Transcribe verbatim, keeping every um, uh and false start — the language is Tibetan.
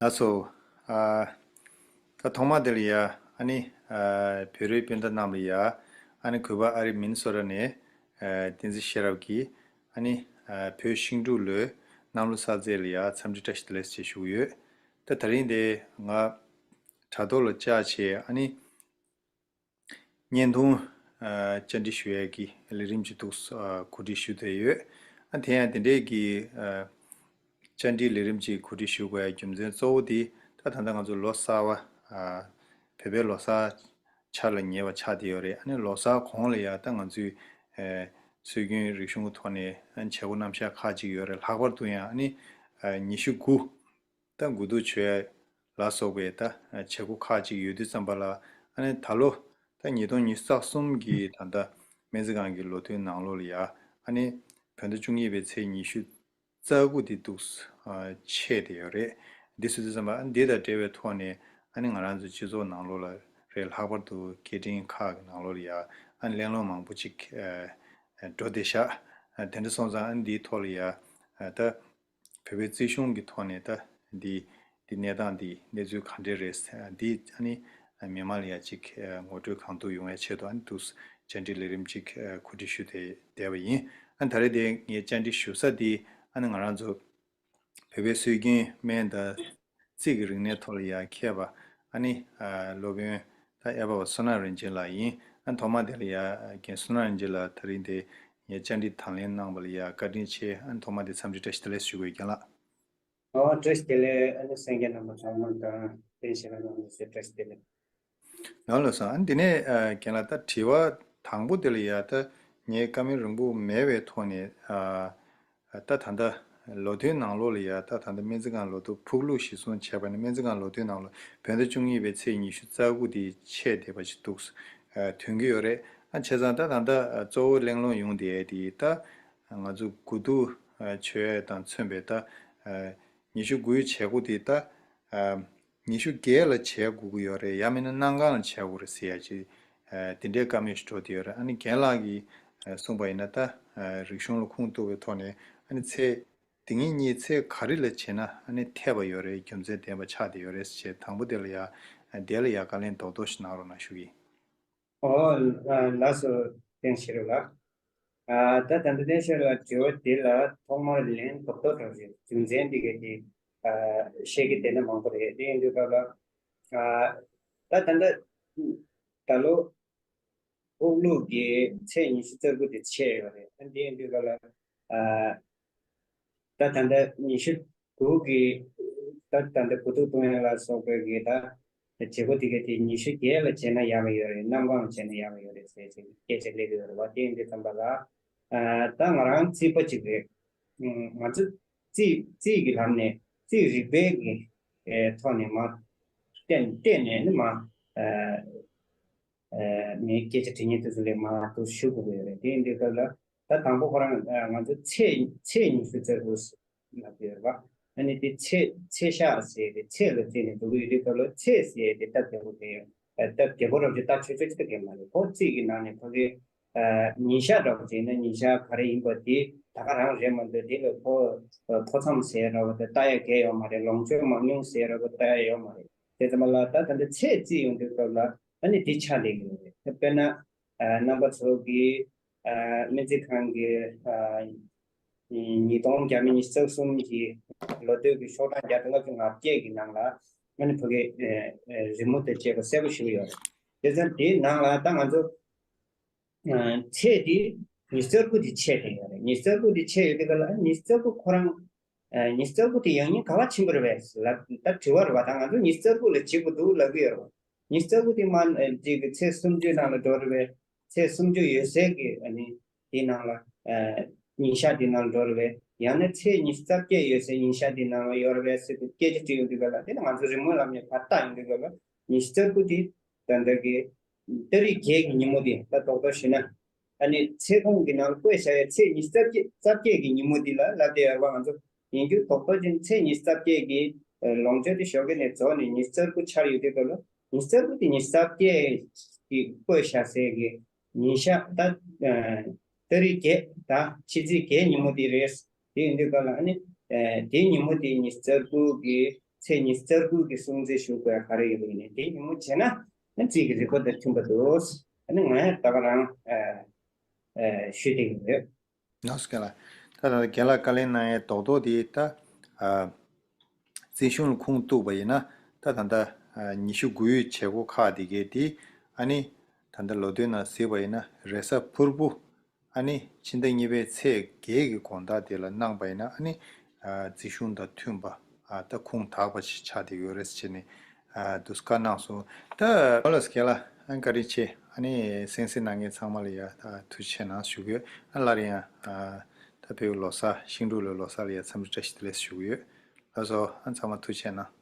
ལགས་སོ། ཨ། ད་ཐོག་མ་དེ་ལ་ཡ། ཨ་ནི། ཨ། བོད་རིགས་སྤུན་ཟླ་རྣམས་ལ་ཡ། ཨ་ནི་གུས་པ་ཨ་རི་མིན་སོ་ར་ནས། ཨ། བསྟན་འཛིན་ཤེས་རབ་ཀྱིས། ཨ་ནི། ཨ། བོད་ཤིང་འབྲུག་ལོའི་གནམ་ལོ་གསར་ཚེས་ལ་ཡ་འཚམས་འདྲི་བཀྲ་ཤིས་བདེ་ལེགས་ཞེས་ཞུ་གི་ཡོད། ད་དེ་རིང་དེ་ང་དྲ་ཐོག་ལ་བཅར་བྱས། ཨ་ནི། བརྙན་ཐུང་། ཨ། བཅར་འདྲི་ཞུ་ཡས་ཀྱི་ལས་རིམ་ཅིག་འདུག། ཨ། གོ་སྒྲིག་ཞུ་བསྡད་ཡོད། ཨ། དེ་ཡང་དེ་འདྲས་ཀྱི། ཨ། བཅར་འདྲི་ལས་རིམ་ཅིག་གོ་སྒྲིག་ཞུ་དགོས་ཡ་རྒྱུ་མཚན་གཙོ་བོ་དེ། ད་ད་ལྟ་ང་ཚོ་ལོ་གསར་བ། ཨ། བོད་པའི་ལོ་གསར་ཆར་ལ་ཉེ་བ་ཆགས་བསྡད་ཡོད་རེད། ཨ་ནི་ལོ་གསར་གོང་ལ་ཡ་ད་ང་ཚོས། ཨ། སྲོལ་རྒྱུན་རིག་གཞུང་གི་ཐོག་ནས། ཨ། བྱེད་སྒོ་རྣམ་གཞག་ཁག་ཅིག་ཡོད་རེད། ལྷག་པར་དུ་ཡང་། ཨ་ནི། ཨ། ཉི་ཤུ་དགུ། ད་དགུ་ཐུག་མཆོད་ཡ་ལ་སོགས་པའི་ད་བྱེད་སྒོ་ཁག་ཅིག་ཡོད་དུས་ཙམ་པ་ལ། ཨ་ནི་ད་ལོ་ད་ཉིས་སྟོང་ཉི་ཤུ་རྩ་གསུམ་གྱི་ད་ལྟ་སྨན་རྩིས་ཁང་གི་ལོ་ཐོའི་ནང་ལོགས་ལ་ཡ། ཨ་ནི་བོད་ཟླ་བཅུ་གཉིས་པའི་ཚེས་ཉི་ཤུ་རྩ་དགུ་དེ་འདུག། ཨ། ཆད་བསྡད་ཡོད་རེད། འདི་སོང་དུས་ཙམ་པ། ཨ། འདི་དང་འབྲེལ་བའི་ཐོག་ནས། ཨ་ནི་ང་རང་ཚོ་སྤྱི་ཚོགས་ནང་ལོགས་ལ་རེད། ལྷག་པར་དུ་སྐད་འཕྲིན་ཁག་གི་ནང་ལོགས་ལ་ཡ། ཨ་ནི་གླེང་སློང་མང་པོ་ཅིག། ཨ། འགྲོ་བསྡད་ཤག། ཨ། དེ་འདྲ་སོང་ཙང་། ཨ་ནི་འདིའི་ཐོག་ལ་ཡ། ཨ། ད་བོད་པའི་རྩིས་གཞུང་གི་ཐོག་ནས་ད་འདི་འདི་གནས་སྟངས་འདི་གནས་ཚུལ་ག་འདྲས་རེད། འདི་ཨ་ནི་མི་མང་ལ་ཡ་ཅིག་ངོ་སྤྲོད་གང་ཐུབ་ཡོང་བའི་ཆེད་དུ། ཨ་ནི་འདུག། བཅར་འདྲི་ལས་རིམ་ཅིག་གོ་སྒྲིག་ཞུས་ཏེ་བསྡད་པ་ཡིན། ཨ་ནི་ད་རེས་དེ་ངས་བཅར་འདྲི་ཞུ་ས་འདི། ཨ་ནི་ང་རང་ཚོ་བོད་པའི་སྲོལ་རྒྱུན་སྨན་དང་རྩིས་ཀྱི་རིག་གནས་ཐོག་ལ་ཡ་མཁས་པ། ཨ་ནི། ཨ། སློབ་དཔོན་ད་ཨེ་བྷ་བ་བསོད་ནམས་རིན་ཆེན་ལགས་ཡིན། ཨ། ཐོག་མ་དེ་ལ་ཡ་རྒན་བསོད་ནམས་རིན་ཆེན་ལགས། ད་རིང་དེ་ངའི་བཅར་འདྲི་དང་ལེན་གནང་བ་ལ་ཡ་བཀའ་དྲིན་ཆེ། ཨ་ནི་ཐོག་མ་དེ་འཚམས་འདྲི་བཀྲ་ཤིས་བདེ་ལེགས་ཞུ་དགོས། རྒན་ལགས། ཨོ། བཀྲ་ཤིས་བདེ་ལེགས། ཨ་ནི་གསན་མཁན་རྣམ་པ་ཚང་མ་དང་། བསྟན་ཤེས་རབ་རྣམ་པ་ཚོ་བཀྲ་ཤིས་བདེ་ལེགས། ལགས་ལགས་སོ། ཨ་ནི་དེ་ནས། ཨ། རྒན་ལགས། ད་དྲི་བ་དང་པོ་དེ་ལ་ཡ། ད་ངས་བཀའ་མོལ་རིང་པོ་མེད་པའི་ཐོག་ནས། ཨ། ད་ད་ལྟ་ལོ་ཐོའི་ནང་ལོགས་ལ་ཡ། ད་ད་ལྟ་སྨན་རྩིས་ཁང་ལོ་ཐོ་ཕུག་ལུགས་གཞིར་བཟུང་བྱས་པ་ནི། སྨན་རྩིས་ཁང་ལོ་ཐོའི་ནང་ལོགས་བོད་ཟླ་བཅུ་གཉིས་པའི་ཚེས་ཉི་ཤུ་རྩ་དགུ་དེ་ཆད་བསྡད་པ་ཞིག་འདུག། ཨ། ཐོན་གྱི་ཡོད་རེད། ཨ། བྱས་ཙང་ད་ད་ལྟ་གཙོ་བོ་གླེང་སློང་ཡོང་བསྡད་དེ། ད་ང་ཚོ་དགུ་ཐུག་མཆོད་ཡ་དང་མཚོན་པའི་ད། ཨ། ཉི་ཤུ་དགུའི་བྱེད་སྒོ་དེ་ད། ཨ། ཉི་ཤུ་བརྒྱད་ལ་བྱེད་དགོས་ཀྱི་ཡོད་རེད། ཡང་མིན་ན་གནམ་གང་ལ་བྱེད་དགོས་རེད་ཟེར་ཡ་ཅིག། ཨ། དེ་འདྲའི་བཀའ་མོལ་ཞིག་འགྲོ་བསྡད་ཡོད་རེད། ཨ་ནི་རྒན་ལགས་ཀྱིས། ཨ། གསུངས་པ་ཡིན་ན། ད། ཨ། རིག་གཞུང་ལ་ཁུངས་གཏུགས་པའི་ཐོག་ནས། ཨ་ནི་ཚེས་དེ་ཉིན་གཉིས་ཚེས་ག་རེ་ལ་བྱེད་ན། ཨ་ནི་འཐད་པ་ཡོད་རེད། རྒྱུ་མཚན་ལྡན་པ་ཆགས་བསྡད་ཡོད་རེད་ཟེར། དང་པོ་དེ་ལ་ཡ། ཨ། དེ་ལ་ཡ་བཀའ་ལན་རྡོག་རྡོག་ཞིག་གནང་རོགས་གནང་ཞུ་གི་ཡིན། ཨོ། ཨ། ལགས་སོ། བསྟན་ཤེས་རབ་ལགས། ཨ། ད་ད་ལྟ་བསྟན་ཤེས་རབ་ལགས་དྲི་བ་འདི་ལ་ཐོག་མར་ལན་རྡོག་རྡོག་འདྲ་ཞིག། རྒྱུ་མཚན་འདི་ག་དེ། ཨ། བཤད་ཀྱི་བསྡད་ན་མང་པོ་རེད། དེ་ཡིན་དུས་སྐབས་ལ། ཨ། ད་ད་ལྟ་ད་ལོ་དབུགས་ལུག་གི་ཚེས་ཉི་ཤུ་རྩ་དགུ་དེ་ཆད་ཡོད་རེད། ཨ། དེ་ཡིན་དུས་སྐབས་ལ། ཨ། ད་ད་ལྟ་ཉི་ཤུ་དགུ་གི། ད་ད་ལྟ་དགུ་ཐུག་གཏོང་ཡ་ལ་སོགས་པའི་གི་ད་བྱེད་སྒོ་དེ་ག་དེ་ཉི་ཤུ་བརྒྱད་ལ་བྱས་ན་ཡག་གི་ཡོད་རེད། གནམ་གང་ལ་བྱས་ན་ཡག་གི་ཡོད་རེད་ཟེར་ཅིག་སྐད་ཆ་སླེབས་ཀྱི་ཡོད་རེད་བ། དེ་ཡིན་དུས་ཙམ་པ་ལ། ཨ། ད་ང་རང་རྩིས་པ་ཅིག་རེད། ཨ། ང་ཚོ་རྩིས་རྩིས་ཀྱི་ལམ་ནས། རྩིས་རིག་པའི་གི། ཨེ། ཐོག་ནས་མར་བལྟས་བལྟས་ནས་ནི་མར། ཨ། ཨ། ངས་སྐད་ཆ་དྲི་མཁན་དེ་ཚོ་ལ་མར་དུ་ཞུ་དགོས་ཀྱི་ཡོད་རེད། དེ་ཡིན་དུས་སྐབས་ལ། ད་དང་པོ་ཁོ་རང་ང་ཚོ་ཚེས་ཚེས་ཉི་ཤུ་རྩ་དགུ་ལབ་ཀྱི་ཡོད་རེད་པ། ཨ་ནི་དེ་ཚེས་ཚེས་ཞག་ཟེར་ཏེ་ཚེས་ལ་བརྩིས་ནས་འགྲོ་གི་ཡོད་དུས་སྐབས་ལ། ཚེས་ཟེར་ཏེ་སྟབས་བདེ་པོ་དེ། ཨ། སྟབས་བདེ་པོ་རབ་ཅིག་ད་ཆོག་ཆོག་ཅིག་ད་གས་མ་རེད། ཁོ་རྩིས་ཀྱི་ནང་ནས་ཕ་གི། ཨ། ཉིན་ཞག་འདྲ་པོ་ཅིག་ཡིན་ན། ཉིན་ཞག་ག་རེ་ཡིན་པ་དེ་ད་ག་རང་རེད་མ་གཏོགས། དེ་ལ་ཁོ། ཨ། ཁོ་མཚམས་ཟེར་ར་བ་དེ་ལྟ་ཡ་གས་ཡོད་མ་རེད། ལོངས་སྤྱོད་མང་ཉུང་ཟེར་ར་བ་ལྟ་ཡ་ཡོད་མ་རེད། དེ་ཙམ་པ་ལ་ད་ད་ལྟ་ཚེས་བརྩིས་ཡོང་དུས་སྐབས་ལ། ཨ་ནི་དེ་ཆགས་བསྡད་ཀྱི་ཡོད་རེད། དཔེར་ན། ཨ། རྣམ་པ་ཚོ་གིས། ཨ། སྨན་རྩིས་ཁང་གི། ཨ། ཉིས་སྟོང་བརྒྱ་མེད་ཉི་ཤུ་རྩ་གསུམ་གྱི་ལོ་ཐོའི་གི་ཤོག་གྲངས་བརྒྱ་དང་ལྔ་བཅུ་ང་བརྒྱད་ཀྱི་ནང་ལ། ཨ་ནི་ཕ་གི། ཨ། ཨ། རི་མོ་དང་བཅས་པ་གསལ་པོ་ཞིག་ཡོད་རེད། དེ་ཙང་དེའི་ནང་ལ་ད་ང་ཚོ། ཨ། ཚེས་དེ་ཉི་ཤུ་རྩ་དགུ་དེ་ཆད་བསྡད་ཡོད་རེད། ཉི་ཤུ་རྩ་དགུ་དེ་ཆད་ཡོད་དུས་སྐབས་ལ། ཨ། ཉི་ཤུ་རྩ་དགུ་ཁོ་རང་། ཨ། ཉི་ཤུ་རྩ་དགུ་དེ་ཡང་སྙིང་ག་པར་ཕྱིན་པ་རེད་པས་ལབ། ད་དྲི་བ་རེད་པ། ད་ང་ཚོ་ཉི་ཤུ་རྩ་དགུ་ལ་བྱེད་དགོས་འདུག་ལབ་ཀྱི་ཡོད་རེད་པ། ཉི་ཤུ་རྩ་དགུ་དེ་མ། ཨ། ཅིག་གི་ཚེས་སུམ་ཅུའི་ནང་ལ་འགྲོ་རེད་པས། ཚེས་སུམ་ཅུ་ཡོད་སའི་གི། ཨ་ནི་དེའི་ནང་ལ། ཨ། ཉིན་ཞག་དེའི་ནང་ལ་འགྲོ་རེད་པས། ཡང་ན་ཚེས་ཉི་ཤུ་རྩ་བརྒྱད་ཡོད་སའི་ཉིན་ཞག་དེའི་ནང་ལ་ཡོད་རེད་པས་ཟེར་དུས་སྐད་ཆ་དྲིས་ཡོང་དུས་སྐབས་ལ། དེ་ནི་ང་ཚོ་རི་མོའི་ལམ་ནས་ཕར་བལྟ་ཡོང་དུས་སྐབས་ལ། ཉི་ཤུ་རྩ་དགུ་དེ་ད་ལྟ་གི་ཏ་རིག་བརྒྱད་ཀྱི་ཉིན་མོ་དེ། ད་རྡོག་རྡོག་ཞུས་ན། ཨ་ནི་ཚེས་ཁོངས་ཀྱི་ནང་ལ་བཀོད་བཞག་ཡ་ཚེས་ཉི་ཤུ་རྩ་བརྒྱད། རྩ་བརྒྱད་ཀྱི་ཉིན་མོ་འདི་ལ་ལབ་བསྡད་ཡོད་པ། ང་ཚོ་ཡིན་རྒྱུ་རྡོག་རྡོག་ཅིག་ཚེས་ཉི་ཤུ་རྩ་བརྒྱད་ཀྱི། ཨ། ལོངས་སྤྱོད་དེ་ཞོགས་ཀས་ནས་རྫོགས་ནས་ཉི་ཤུ་རྩ་དགུ་འཆར་ཡོད་དུས་སྐབས་ལ། ཉི་ཤུ་རྩ་དགུ་དེ་ཉི་ཤུ་རྩ་བརྒྱད་ཀྱི་བཀོད་བཞག་སའི་གི་ཉིན་ཞག་ད། ཨ། ཏ་རིག་བརྒྱད། ད་ཕྱི་ཚེས་བརྒྱད་ཉིན་མོ་དེ་རེད། དེ་ཡིན་དུས་སྐབས་ལ། ཨ་ནི། ཨ། དེའི་ཉིན་མོ་དེ་ཉི་ཤུ་རྩ་དགུ་གི། ཚེས་ཉི་ཤུ་རྩ་དགུ་གི་སྲུང་བརྩི་ཞུ་དགོས་ག་རེ་ཡོད་པ་ཡིན་ནའི་དེ་ཉིན་མོ་བྱས་ན་ཨ་ནི་རྩིས་ཀྱི་རིག་པ་དང་མཐུན་པ་འདུག་ཨ་ནི་ང་ཡང་ད་ག་རང་ཨ་ཨ་ཞུ་བསྡད་ཀྱི་ཡོད། ནོར་སྐལ་ལ། ད་ད་རྒན་ལགས་བཀའ་ལན་གནང་ཡའི་རྡོག་རྡོག་དེ་ད་ཨ་རྩིས་གཞུང་ལ་ཁུངས་གཏུགས་པ་ཡིན་ན་ད་ད་ད་ཨ་ཉི་ཤུ་དགུའི་བྱེད་སྒོ་ཁག་དེ་གའི་དེ་ཨ་ནི་ད་ད་ལོ་དོན་ནང་གཟིགས་པ་ཡིན་ན་རེས་གཟའ་ཕུར་བུ་ཨ་ནི་ཕྱི་ཟླ་གཉིས་པའི་ཚེས་བརྒྱད་ཀྱི་དགོང་དག་དེ་ལ་གནང་པ་ཡིན་ན་ཨ་ནི་ཨ་རྩིས་གཞུང་དང་མཐུན་པ་ཨ་ད་ཁུངས་དག་པ་ཞིག་ཆགས་བསྡད་ཡོད་རེད་ཟེར་ནས་ཨ་དུས་བཀའ་གནང་སོང་། ད་ཨ་ལགས་རྒན་ལགས་ཨ་བཀའ་དྲིན་ཆེ། ཨ་ནི་གསན་གཟིགས་གནང་མཁན་ཚང་མ་ལ་ཡ་ད་ཐུགས་རྗེ་ཆེ་གནང་ཞུ་གི་ཡོད། ཨ་སླར་ཡང་ཨ་ད་བོད་ལོ་གསར་ཤིང་འབྲུག་ལོའི་ལོ་གསར་ལ་ཡ་འཚམས་འདྲི་བཀྲ་ཤིས་བདེ་ལེགས་ཞུ་གི་ཡོད། ལགས་སོ། ཨ་ཚང་མ་ཐུགས་རྗེ་ཆེ་གནང་།